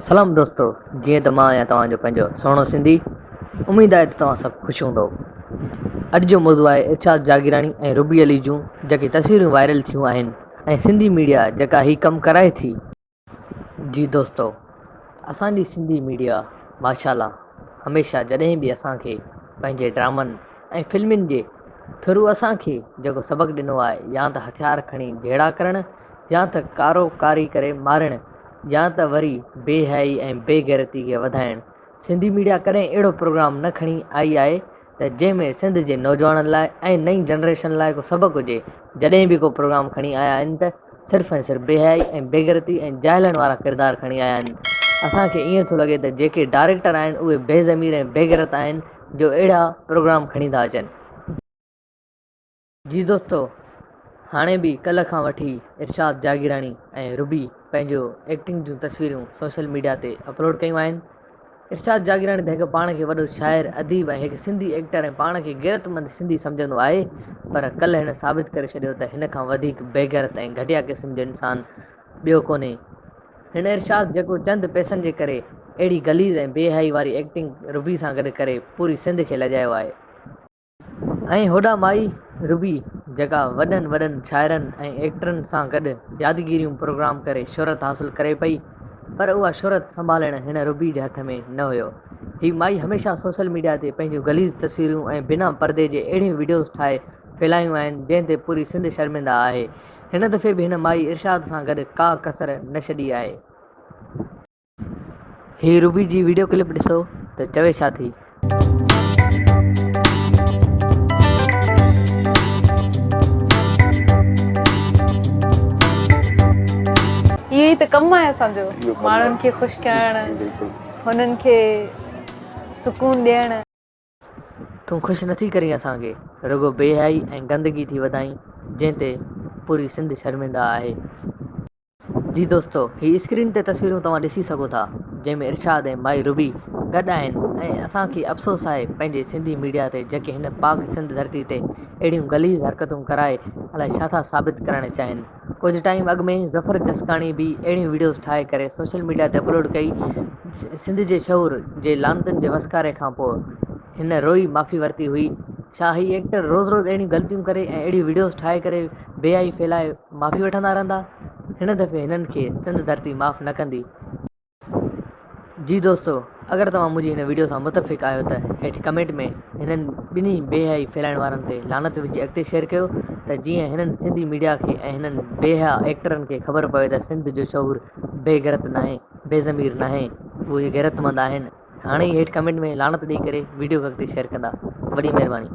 سلام دوستو جيئن ته مان آهيان توهان جو پنهنجو سهڻو سنڌي اميد آهي ته توهان سڀ خوش هوندو اڄ جو موضوع آهي ارشاد جاگيراڻي ۽ روبي علي جون جيڪي تصويرون وائرل ٿيون آهن ۽ سنڌي ميڊيا جيڪا هي ڪم ڪرائي ٿي. جي دوستو اسان جي سنڌي ميڊيا ماشاءالله هميشه جڏهن به اسان کي پنهنجي ڊرامن ۽ فلمن جي ٿرو اسان کي جيڪو سبق ڏنو آهي يا ته هٿيار کڻي جهيڙا ڪرڻ يا ته ڪارو ڪاري ڪري مارڻ يا ته وري بي حيائي ۽ بي غيرتي کي وڌائڻ. سنڌي ميڊيا ڪڏهن اهڙو پروگرام نه کڻي آئي آهي ته جنهن ۾ سنڌ جي نوجوانن لاء ۽ نئين جنريشن لاء ڪو سبق هجي. جڏهن به ڪو پروگرام کڻي آيا آهن ته صرف ۽ صرف بي حيائي ۽ بي غيرتي ۽ جاهلن وارا ڪردار کڻي آيا آهن. اسان کي ائين ٿو لڳي ته جيڪي ڊائريڪٽر آهن اهي بي ضمير ۽ بي غيرت آهن جو اهڙا پروگرام کڻي ٿا اچن. جي دوستو هاڻي به ڪلهه کان وٺي ارشاد جاگيراڻي ۽ روبي پنهنجو ايڪٽنگ جون تصويرون سوشل ميڊيا تي اپلوڊ ڪيون آهن. ارشاد جاگيراڻي ته هڪ پاڻ کي وڏو شاعر، اديب ۽ هڪ سنڌي ايڪٽر ۽ پاڻ کي غيرتمند سنڌي سمجهندو آهي پر ڪلهه هن ثابت ڪري ڇڏيو ته هن کان وڌيڪ بيغيرت ۽ گهٽيا قسم جو انسان ٻيو ڪونهي. هن ارشاد جيڪو چند پئسن جي ڪري اهڙي غليظ ۽ بي حيائي واري ايڪٽنگ روبي سان گڏ ڪري پوري سنڌ کي لڄايو آهي. ۽ هوڏانهن مائي روبي جيڪا وڏن وڏن شاعرن ۽ ايڪٽرن سان گڏ يادگيريون پروگرام ڪري شهرت حاصل ڪري پئي پر اها شهرت سنڀالڻ هن روبي جي هٿ ۾ نه هيو. هي مائي هميشه سوشل ميڊيا تي پنهنجون غليظ تصويرون ۽ بنا پردي جي اهڙيون وڊيوز ٺاهي ڦهلايون آهن جنهن تي پوري سنڌ شرمنده آهي. هن دفعي به هن مائي ارشاد سان گڏ ڪا ڪسر نه ڇڏي آهي. هي روبي جي ويڊيو ڪلپ ڏسو ته چوي ڇا ٿي. اهو ئي ته ڪم آهي اسان جو ماڻهن کي خوش ڪرڻ هنن کي سڪون ڏيڻ. تون خوش نٿي ڪرين اسان کي، رڳو بي حيائي ۽ گندگي ٿي وڌائين جنهن تي پوري سنڌ شرمنده آهي. جي دوستو هي اسڪرين تي تصويرون توهان ڏسي سگهو ٿا جنهن ۾ ارشاد ۽ مائي روبي گڏ آهن ۽ اسان کي افسوس آهي پنهنجي سنڌي ميڊيا تي جيڪي هن پاڪ سنڌ ڌرتي تي اهڙيون غليظ حرڪتون ڪرائي الائي ڇا ٿا ثابت ڪرڻ چاهين ڪجهه ٽائيم اڳ ۾ ظفر جسڪاڻي به اهڙيون وڊيوز ٺاهي ڪري سوشل ميڊيا تي اپلوڊ ڪئي سنڌ جي شعور جي لعنتن جي وسڪاري کان پوء هن روئي معافي ورتي هئي ڇا هي ايڪٽر روز روز اهڙيون غلطيون ڪري ۽ اهڙيون وڊيوز ٺاهي ڪري بي حيائي ڦهلائي معافي وٺندا رهندا؟ هن دفعي هنن کي سنڌ ڌرتي معاف نه ڪندي. جي دوستو اگر توهان منهنجي هن وڊيو سان متفق آهيو ته هيٺ ڪمينٽ ۾ هنن ٻنهي بي حيائي ڦهلائڻ وارن تي لعنت وجهي اڳتي شيئر ڪيو ته جيئن هنن سنڌي ميڊيا کي ۽ هنن بي حيا ايڪٽرن کي خبر پوي ته سنڌ جو شعور بي غيرت ناهي بي ضمير ناهي اهي غيرتمند آهن. هاڻي ئي هيٺ ڪمينٽ ۾ لعنت ڏئي ڪري وڊيو کي اڳتي شيئر ڪندا وڏي مهرباني.